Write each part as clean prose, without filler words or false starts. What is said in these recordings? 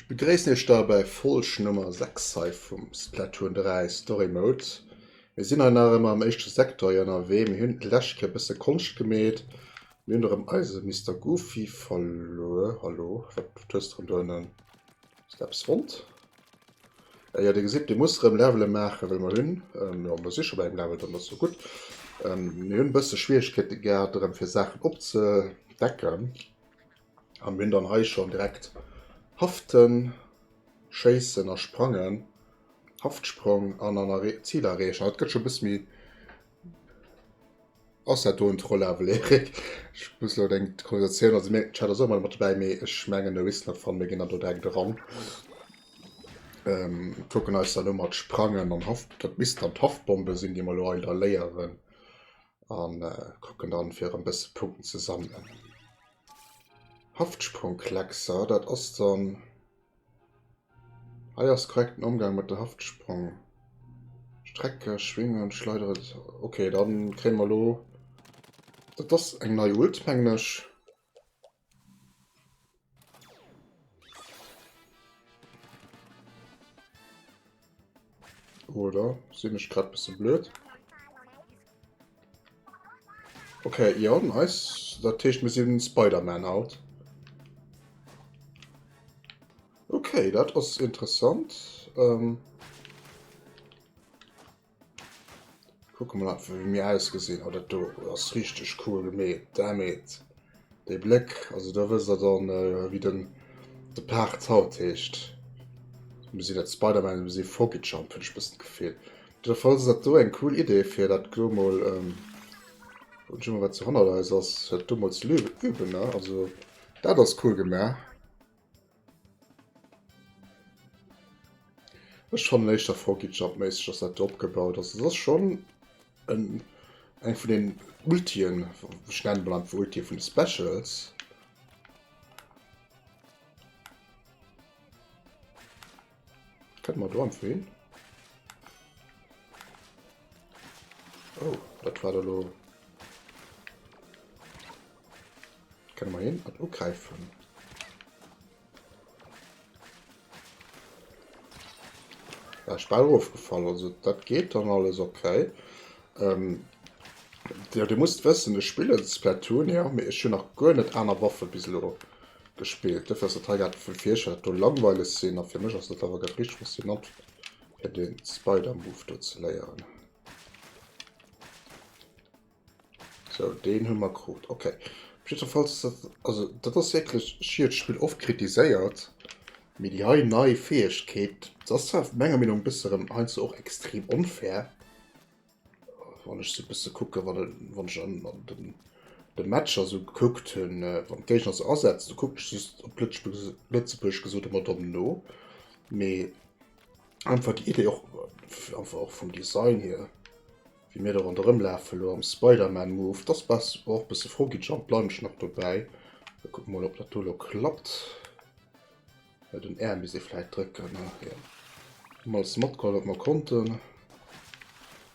Ech begréissen iech da bei Folg Nummer 6 hei vum Splatoon 3 Story Mode. Mir sinn hei nach ëmmer am éischte Sektor hei ënnerwee. Mir hunn d'lescht Kéier e bësse Konscht gemeet. Mir hunn erëm eise Mister Goofy verluer. Hallo, wat hues de erëm do ënnen? Ass da eppes wond? Jo, dir gesitt, dir musst erëm Levele maachen, well mer hunn, jo, mer si scho bei engem Level, dann ass jo gutt. Mir hunn e bësse Schwieregkeete gehat erëm fir Saachen opzedecken. A mir hunn dann hei schonn direkt Haften, Schéissen a Sprangen, Haftsprong an an Zil erreechen. Dat gëtt scho e bësse méi. Ass dat do en Trolllevel, Eric? Ech muss elo deng Konversatioun, also mir, Chat ass och ëmmer mat dobäi, mee ech mengen no wissen dat fannen, mir ginn dann do direkt eran. Kucken eis dann u mat Sprangen an Haft, dat missten dann d'Haftbombe sinn, déi mer elo hei da léieren. An kucken dann fir erëm bësse Punkten ze sammelen. Haftsprongkleckser, dat ass dann hei ass korrekten Omgang mat der Haftsprong Strecke, schwingen, schleidere. Okay, dann kréie mer elo, dat ass eng nei Ult mengen ech. Oder sinn ech grad bësse blöd? Okay, jo, nice. Dat heescht, mir sinn Spider-Man haut. Okay, dat ass interessant. Ähm Kucke mol einfach wéi mir ausgesinn. Oh dat do ass richteg cool gemeet, damn it. Dee Bléck, also do wësst der dann wéi den de Part haut heescht. Mir sinn net Spider-Man, mir si Froggy Jump hunn ech bëssen d'Gefill. Op jidder Fall ass dat do eng cool Idee fir dat do mol hunn ech ëmmer wat zu hannert eis ass, fir dat do mol ze üben ne. Also dat ass cool gemaach. Ech fannen éischter Froggy Jump méisseg ass dat do opgebaut ass. Et ass schonn en eng vun den Ultien, ech nennen mol einfach Ultie vun de Specials. Kënne mer do einfach hin? Oh, dat war elo. Kënne mer hien an ugräifen? Ja, ech bal erofgefall, also dat geet dann alles okay. Ähm, ja, dir musst wëssen, ech spillen Splatoon, ja, mee ech hunn nach guer net aner Waffe bis elo gespillt. Dofir ass dat hei grad fir iech dat do langweileg sinn, a fir mech ass dat awer grad richteg faszinant, fir de Spider-Move do ze léieren. Sou, deen hu mer krut. Okay. Op jiddwerfalls, dat, also dat ass wierklech, ech hu jo d'Spill oft kritiséiert, mee déi hei nei Fäegkeet, dat ass zwar menger Meenung no e bësse erëm heiansdo och extrem onfair, wann ech sou e bësse kucke wann e, wann ech an, an den, de Matcher sou gekuckt hunn, wann d'Géigner se asetzen, do kucken ech just op Lëtzebuergesch gesot ëmmer domm no, mee einfach déi Idee och, einfach och vum Design hier. Wéi mir do ronderëm lafen elo am Spider-Man Move, dass bass och bësse Froggy Jump, bleiwen ech nach dobäi. Da kucke mol ob dat do elo klappt. Ja, den R misst ee vläit drécken, ne? Jo. Hu mer alles matgeholl wat mer konnten.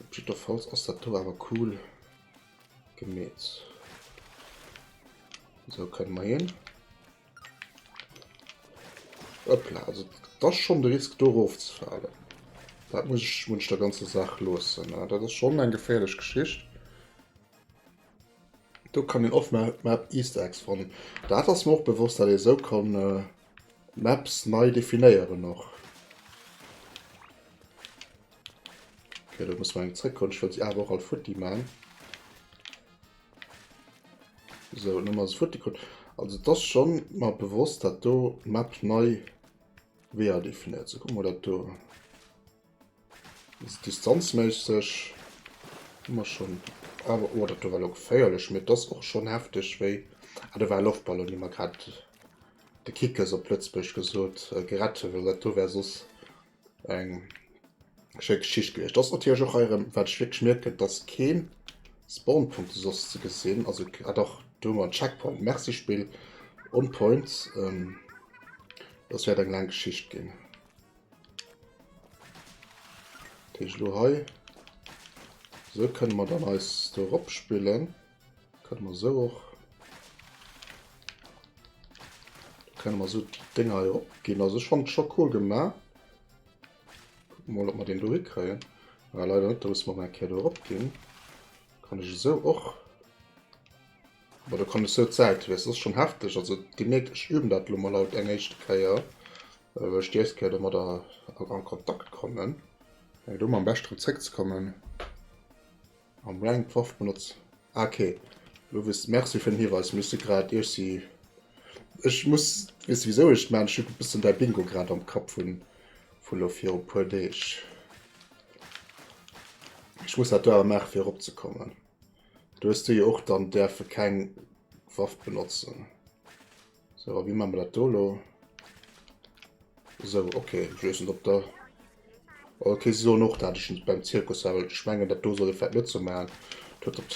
Op jiddwerfalls ass dat do awer cool gemeet. Sou kënne mer hin. Hoppla, also dat ass schonn de Risk do erofzefalen. Dat muss ech, muss ech der ganzer Saach loossen. Dat ass schonn eng geféierlech Geschicht. Do kann een off-Map Easter Eggs fannen. Dat ass mir och bewosst, datt ee sou kann Maps nei definéieren och. Okay, do muss mer eng zréckhuelen. Ech wëll se awer och all futti man. Sou, lo mer se futti krut. Also et ass schonn mer bewosst, dat do d'Map nei Weeër definéiert. Sou, kucke mer dat do. Distanzméisseg hu mer schonn awer, oh dat do war elo geféierlech, mee et ass och schonn hefteg wéi, ah do war e Loftballon, dee mer grad de Kickers op Lëtzebuergesch gesot gerett hunn, well dat do wär soss eng schéi Geschicht gewiescht. Ass natierlech och hei erëm, wat ech wierklech mierken, dass keen Spawnpunkt soss ze gesinn. Also ah dach, do hu mer en Checkpoint. Merci Spill, on point. Ähm, das wäert eng laang Geschicht ginn. Dat heescht elo hei, sou kënne mer dann eis do erop spillen. Kënne mer sou och. Kënne mer esou déi Dénger hei eropginn. Also ech fannen et scho cool gemaach. Kucke mol, ob mer deen do hikréien. Ah, leider net, da musse mer eng Kéier do eropginn. Kann ech esou och. Aber do kann ech sou d'Säit wiesselen. Dat ass schonn hefteg. Also Dir mierkt, ech üben dat elo mol haut eng éischte Kéier, well ech déi éischt Kéier domadder a Kontakt kommen. Do mam beschten erëm zréckzekommen. Am Ranked Waff benotzt. Ah, okay. Lo wis Merci fir den Hiweis. Mir si grad iech si. Ech muss weess du wieso ech man ech hu bëssen däi Bingo grad am Kapp vun vu lo viru puer Deeg. Ech muss dat do awer maache fir eropzekommen. Do hues du jo och dann däerfe keng Waff benotzen. So, a wéi maache mer dat do lo? Sou, okay, ech weess net ob der. Okay, si soen och dat ech net beim Zirkus war, well ech mengen dat do soll ee vläit net sou maachen. Dat huet op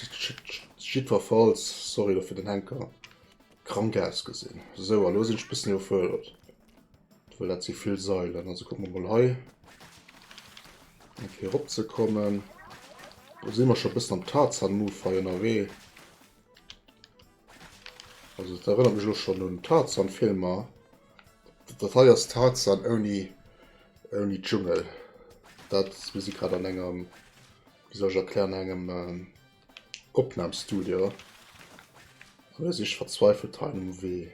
jiddwerfalls, sorry do fir den Henker, krank ausgesinn. Sou, a lo sinn ech bëssen iwwerfuerdert, well dat si vill Sailen. Also kucke mer mol hei eng Kéier eropzekommen. Do si mer scho bëssen am Tarzan-Move hei ënnerwee. Also dat erënnert mech elo schonn un Tarzan-Filmer. Dat hei ass Tarzan ouni, ouni Dschungel. Dat, mir si grad an engem, wéi soll ech erklären, engem Opnamstudio. A mir si verzweifelt hei um Wee.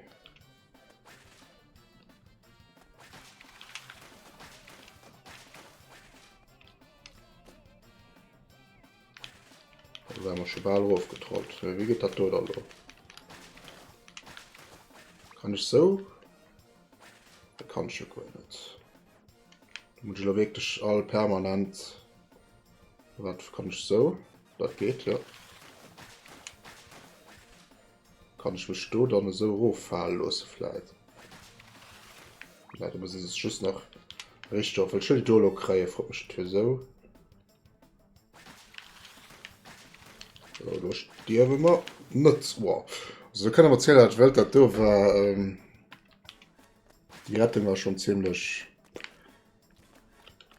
Da wäre mer scho bal erofgetrollt. Wéi geet dat do da lo? Kann ech sou? Dat kann ech jo guer net. Do muss ech elo wierklech all permanent. Wat kann ech sou? Dat geet, jo. Kann ech mech do dann esou eroffale loosse vläit? Mä do muss ech just nach richteg op, well ech wëll déi do elo kréien, frot mech net wisou. So, do stierwe mer net. Wow. Also, do kënne mer zielen, wat wëllt. Dat do war... Ähm, déi Rettung war schon ziemlech...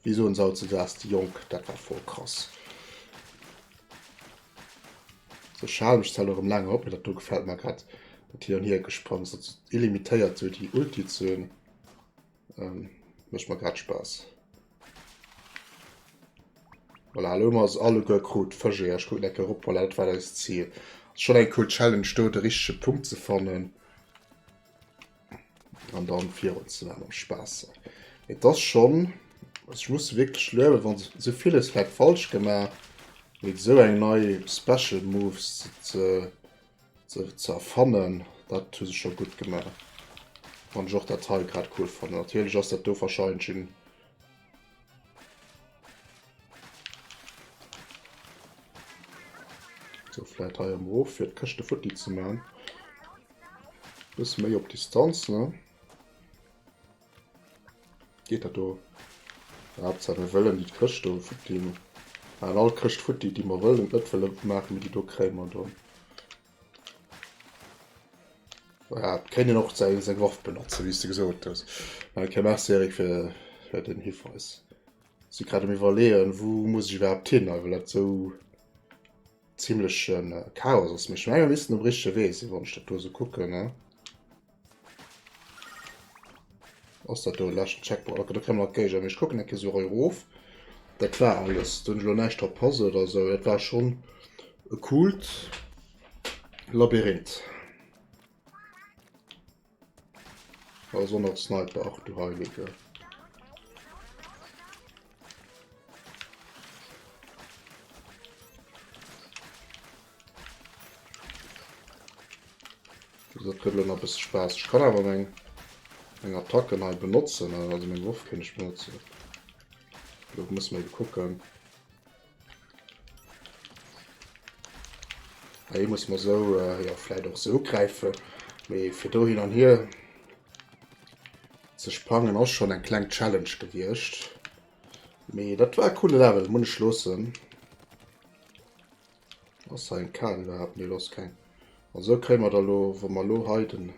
Wéi soen se hautzedaags, déi Jonk, dat war voll krass. So, ech hale mech zwar elo erëm laang op, mee dat do gefält mer grad, dat hin an hier gesprangs, dat sou illimitéiert sou déi Ulti ze hunn, ähm, mécht mer grad Spaass. Voilà, elo hu mer se alleguer krut, Fëscheeër. Ech kucken eng Kéier erop, voilà, dat war eist Zil. Ass schonn eng cool Challenge do, de richtege Punkt ze fannen. An dann virun ze maachen am Spaass. Et ass schonn, also ech muss wierklech luewen, wann se sou villes vläit falsch gemaach, mee esou eng nei Special Moves ze ze ze erfannen, dat hu se scho gutt gemaach. Wann ech och dat hei grad cool fannen. Natierlech ass dat do wahrscheinlech en So, vläit hei am Erof fir d'Këschte futti ze man. Bësse méi op Distanz, ne? Geet dat do? Haaptsaach mir wëllen déi Këscht do futti. An all Këscht futti, déi mer wëllen, net wëlle maachen, mee déi do kréie mer dann. Ja, et kéint een och seng seng Waff benotzen, wéi s de gesot hues. Ok, merci Eric fir, fir den Hiweis. Si grad um Iwwerleeën, wou muss ech iwwerhaapt hin, well dat sou Zimlechen Chaos ass, mee ech mengen mir missten um richtege Wee sinn, wann ech dat do esou kucken, ne? Ass dat do e leschten Checkpoint? Ok, do kréie mer nach d'Géigner, mee ech kucken eng Kéier esou hei erof. Dat war alles, do hunn ech elo näischt verpasst oder esou. Dat war schonn e coolt Labyrinth. Also nach Sniper, ach du Heilige. Dat gëtt elo nach e bësse Spaass. Ech kann awer meng, meng Attacken hei benotzen, also meng Waff kéint ech benotzen. Lo musse mer ebe kucken. Hei muss man so äh, ja, vielleicht och so gräifen. Mee fir do hin an hier ze sprangen ass schon eng kleng Challenge gewiescht. Mee dat war e coole Level, muss ech loossen. Ass hei eng Kar iwwerhaapt? Nee, do ass keng. An sou kréie mer da lo, wa mer lo hei den...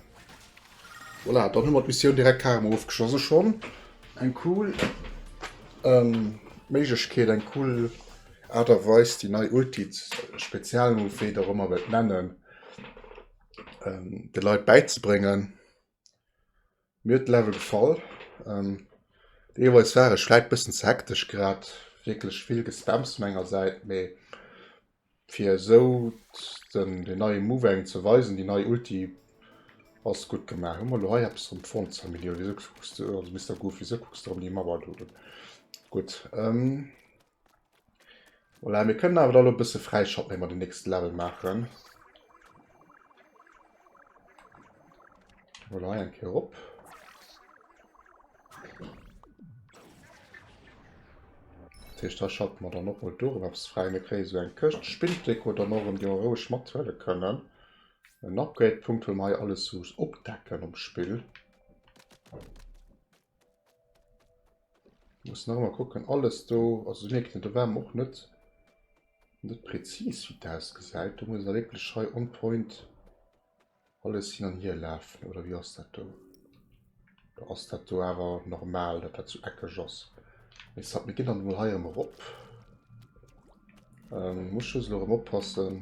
Voilà, dann hu mer d'Missioun direkt carrément ofgeschloss. Also schonn eng cool ähm, Méiglechkeet, eng cool Aart a Weis, déi nei Ulti, Spezialmove, wéi der och ëmmer wëllt nennen, ähm, de Leit bäizebréngen. Mir huet de Level gefall. Deelweis war ech vläit bëssen ze hektesch grad, wierklech vill Gespamms vun enger Säit, mee fir esou den den neie Move engem ze weisen, déi nei Ulti ass gutt gemaach. Hu mer elo hei eppes erëm fonnt, Sammy, oder wisou kucks de, also Mister Goof, wisou kucks de erëm déi Map alt un? Gutt, voilà, mir kënnen awer da elo e bësse fräischalten, ier mer den nächste Level maachen. Voilà, hei eng Kéier erop. Dat heescht, hei schalte mer dann och mol do erëm eppes fräi. Mir kréie sou eng Këscht Spinddeko dann och erëm, déi mer roueg mathuele kënnen. En Upgrade-Punkt wëlle mer hei alles sou opdecken am Spill. Muss nach ëmmer kucken, alles do, also mierkt een, do war mer och net net präzis wéi dat ausgesäit. Do muss een da wierklech hei on point alles hin an hier lafen, oder wéi ass dat do? Oder ass dat do awer normal, datt dat sou eckeg ass? Mee soit, mir ginn dann emol hei erëm erop. Ähm, muss just elo erëm oppassen.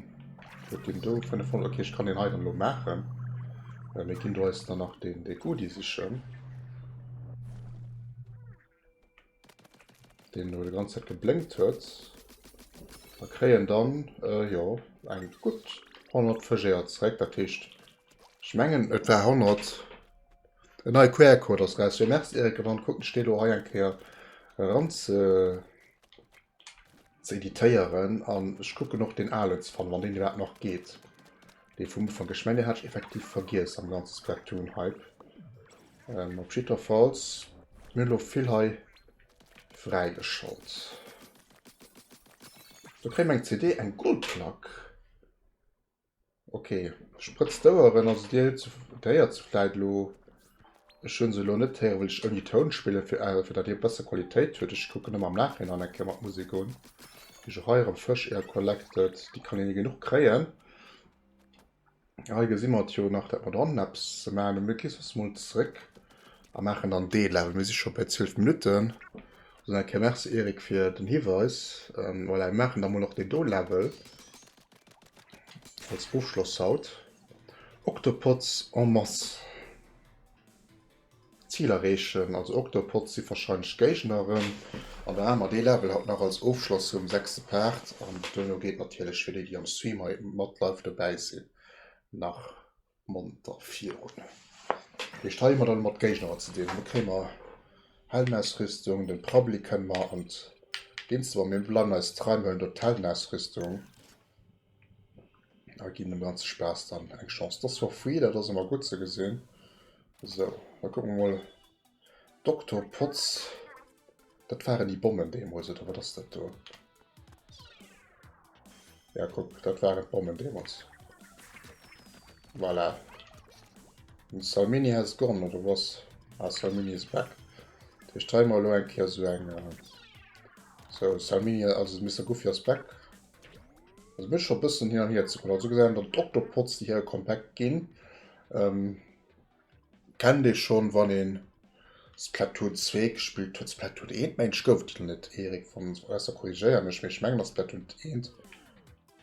Huet deen do 500, okay, ech kann deen hei dann elo maachen. Äh, mir ginn do eis dann nach den, de Goodie sichen. Deen do die ganze Zeit geblénkt huet. A kréien dann, äh, jo, eng gutt 100 Fëscheeër zeréck. Dat heescht, ech mengen, et war 100. En neie QR-Code ass raus. Jo, merci Eric, an dann kucken ech dee lo hei eng Kéier eran ze ze editéieren an ech kucken och deen alen ze fannen, wann deen iwwerhaapt nach geet, dee vum Ufank. Ech mengen deen hat ech effektiv vergiess am ganze Splatoon-Hype. Ähm, op jiddwerfalls, mir hunn elo vill hei fräigeschalt. Do kréie mer eng CD, eng Goldplack. Ok, sprëtz d'Oueren, also dir hutt se, dir héiert se vläit elo, ech hunn se elo net héieren, well ech ouni Toun spillen, fir äh, fir dat dir besser Qualitéit hutt. Ech kucken ëmmer am Nachhinein eng Kéier mat Musek un. Déi ech och hei erëm Fësch Air Collected, déi kann een ni genuch kréien. Hei gesi mer et jo nach, dat mer dran eppes ze maachen hunn. Mir gi soss mol zréck a maachen dann dee Level. Mir si scho bei 12 Minutten. Also eng Kéier Merci Eric fir den Hiweis. Voilà, mir maachen da mol och deen do Level. Als Ofschloss haut, Octopods en masse. Zil erreechen, also Octopods si warscheinlech Géigner erëm. An da maache mer dee Level haut nach als Ofschloss vum sechste Part. An duerno geet natierlech fir déi, déi am Stream hei mat live dobäi sinn, nach monter virun. Heescht hei hu mer dann mat Géigner ze dinn. Do kréie mer Heldenausrüstung, den Prabbeli kënne mer an d'Dienst, ma mir bleiwen eis trei, mir huelen do d'Heldenausrüstung a ginn dem ganze Spaass dann eng Chance. Dat ass for free, dat ass ëmmer gutt ze gesinn. Sou, da kucke mer mol Doktor Potz. Dat waren déi Bommen deemools, oder wat ass dat do? Ja, kuck, dat waren d'Bommen deemools. Voilà. Den Salmini has gone, oder was? Ah, Salmini is back. Dat heescht, hei hu mer elo eng Kéier esou eng... Sou, Salmini, also Mister Goofy ass back. Also mir scho bëssen hin an hier ze kommen. Also gesehen, dann d'Octopods, déi hire Comeback ginn. Ähm, Kennt ee schonn, wann een Splatoon 2 gespillt huet. Splatoon 1 mengen ech gouf et déi net, Eric, wann ausser korrigéier mech, mee ech mengen ass Splatoon 1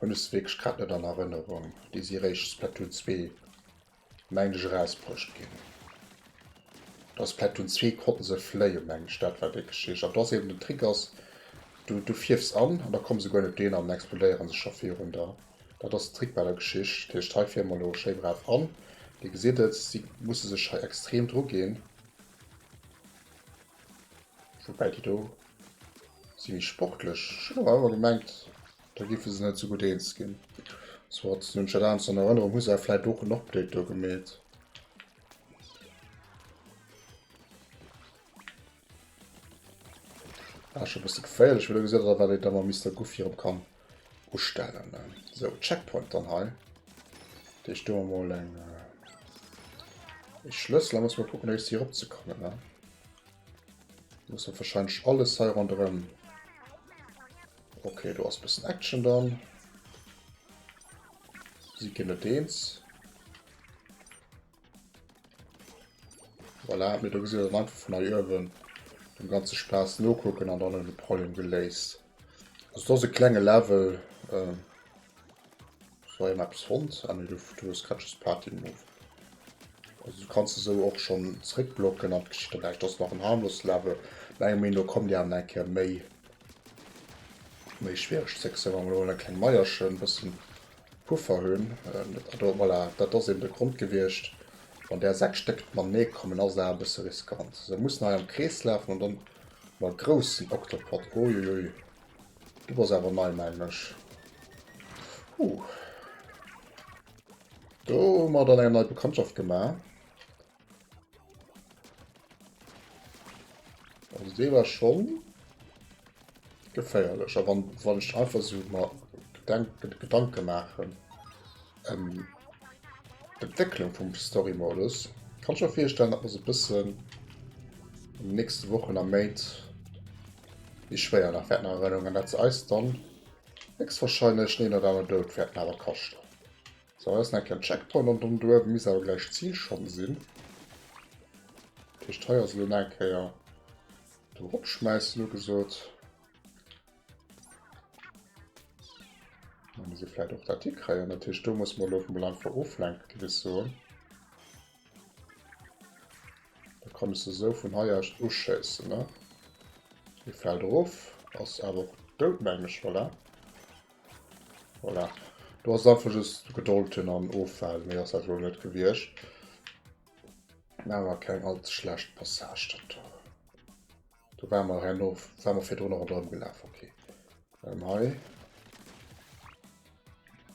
hunn ech se wierklech grad net an Erënnerung. Déi si eréischt Splatoon 2 mengen ech erausbruecht ginn. Da Splatoon 2 konnten se fléien mengen ech, dat war déi Geschicht. An do ass eben den Trick ass, du du fierfs an an da komme se guer net dohin an explodéiere se scho virun der. Dat ass den Trick bei der Geschicht. Dat heescht, hei fiere mer elo schéi brav an. Dir gesitt et, si musse sech hei extrem dru ginn. Woubäi déi do si méi sportlech. Ech hunn awer ëmmer gemengt, da géife se net esou gutt eens ginn. Soit, hunn ech dat anescht an Erënnerung, hu se awer vläicht och en Update do gemeet. Ah, schon bësse geféierlech, well do gesäit der, wat een da mam Mister Goofy erëm kann ustellen. Sou, Checkpoint dann hei. Dat heescht, do hu mer mol eng e Schlëssel. Da muss mer kucken, eis hier eropzekommen, ne? Muss mer wahrscheinlech alles hei ronderëm. Okay, do ass bëssen Action dann. Si ginn net eens. Voilà, mir do gesinn dann einfach vun hei uewen dem ganze Spaass nokucken an dann hunn de Problem geléist. Also dat ass e klenge Level. Ähm, so war eppes fonnt. Ah, nee, du, du hues grad just Party Move. Also du kanns se sou och schonn zréckblocken an d'Geschicht an näischt. Dat ass nach en harmlose Level. Menger Meenung no kommen déi aner eng Kéier méi méi schwiereg zréck. Sou, wa mer elo eng kleng Meierchen, e bëssen Puffer hunn. Do, voilà, dat ass eben de Grond gewiescht. Wann där 6 Stéck matenee kommen, ass dat e bësse riskant. Sou, mussen hei am Krees lafen an dann mam groussen Octopod. Uiuiui, du bass awer nei, mengen ech. Huh. Do hu mer dann eng nei Bekanntschaft gemaach. Also dee war schon geféierlech. A wann, wann ech einfach so mal Gedank, Gedanke maachen ëm d'Entwécklung vum Story-Modus, kann ech mir virstellen, datt mer se e bëssen an den nächste Wochen a Méint méi schwéier nach wäerten erënneren an dat se eis dann héchstwahrscheinlech den een oder aner Doud wäerten awer kaschten. Sou, hei ass nach eng Kéier en Checkpoint an dann do uewe misst awer gläich d'Zil schonn sinn. Dat heescht, hei ass elo nach eng Kéier do eropschmäissen ugesot. Da muss ee vläicht och dat hikréien. Dat heescht, do muss mer elo mol einfach oflenken, géif ech soen. Da kann ech se esou vun hei aus uschéissen, ne? Dee fält erof, ass awer och dout, mengen ech. Voilà. Voilà. Do ass einfach just Gedold hunn an ofwaarden. Méi ass dat elo net gewiescht. Awer keng all ze schlecht Passage dat do. Do ware mer herno, ware mer virdrun nach ronderëm gelaf. Okay. Ähm, hei.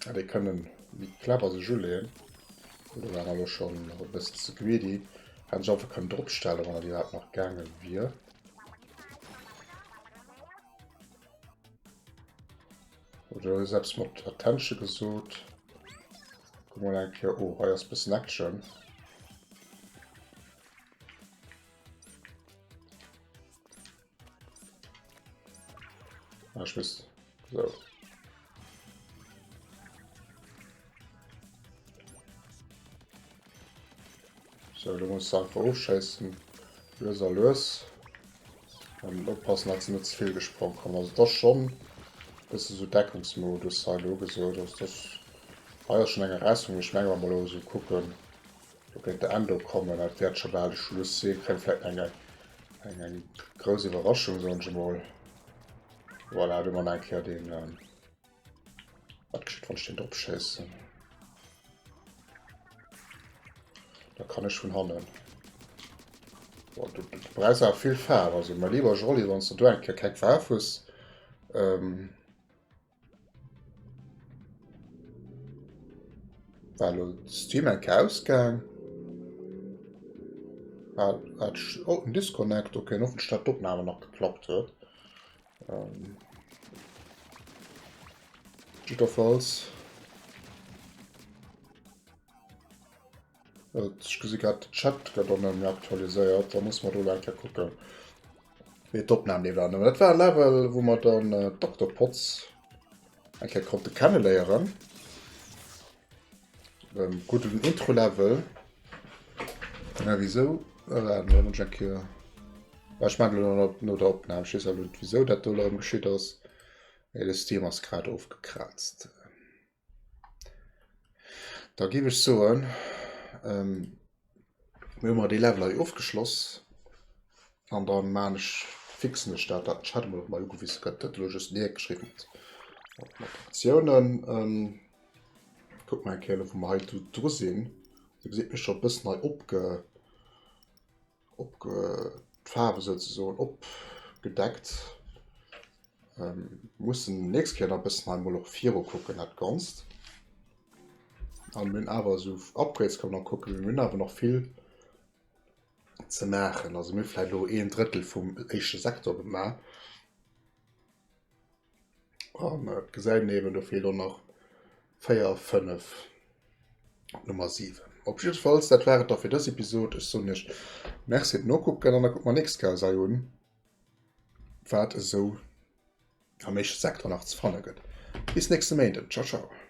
Ja, déi kënnen méi clever sech uleeën. Do war elo schonn nach e bëssen ze greedy. Hätt ech einfach kënnen dropstellen, wann dat iwwerhaapt nach gaange wier. Oder hues eppes mat Attention gesot? Guck mol eng Kéier. Oh, hei ass bëssen Action. Ah, ich muss. So. So, du musst einfach ofschéissen. Lues a lues. An oppassen, dass se net ze vill gesprong kommen. Also das schon bësse so Deckungsmodus hei elo gesot. Also das hei ass schon eng Erausforderung. Ech menge wa mer elo esou kucken, do kéint de Endo kommen, dat wäert scho bal de Schluss sinn. Kréien vläit eng eng eng grouss Iwwerraschung, soen ech emol. Voilà, do hu mer nach eng Kéier den Wat geschitt, wann ech den drop schéissen? Da kann ech vun hannen. Boah, du, du brauchst awer vill Faarf. Also, mein lieber Jolly, wann du do eng Kéier keng Faarf hues, ähm, war elo de Stream eng Kéier ausgaang? Hat, hat, oh, en Disconnect, okay, hoffentlich dat d'Opnahme nach geklappt huet. Ähm, jiddwerfalls. Äh, ech gesi grad, de Chat gëtt och net méi aktualiséiert. Da muss mer do eng Kéier kucken, wéi d'Opnam déi waren. Awer dat war e Level, wou mer dann äh, Dr. Potts eng Kéier konnte kenneléieren. Ähm, gudden Intro-Level. Ja, wieso? Äh, ech man no der Opnam ech weess net wieso dat do erëm geschitt ass. Mee de Steam ass grad ofgekrazt. Da géif ech soen, ähm, mir hu mer dee Level hei ofgeschloss an dann maan ech, fixen ech dat, dat den Chat emol op mei ugewise gëtt. Dat elo just neergeschriwwen mat mat Aktiounen. Ähm, kuck mer eng Kéier elo wou mer hei dru sinn. Dir gesitt mech scho e bëssen hei opge op d'Faarwe souzesoen opgedeckt. Mussen nächst Kéier nach e bëssen hei mol och viru kucken dat Ganzt. An mir hunn awer esou Upgrades kann man nach kucken, mir hunn awer nach vill ze maachen. Also mir hu vläicht elo een Drëttel vum éischte Sektor gemaach. An et gesäit een eben, do feelt och nach 4, 5, Nummer 7. Op jiddefalls, dat war et da fir dës Episod. Ech soen iech Merci fir d'Nokucken an da kucke mer nächst Kéier eis hei un, wat esou am éischte Sektor nach ze fanne gëtt. Bis nächste Méinden. Ciao, ciao.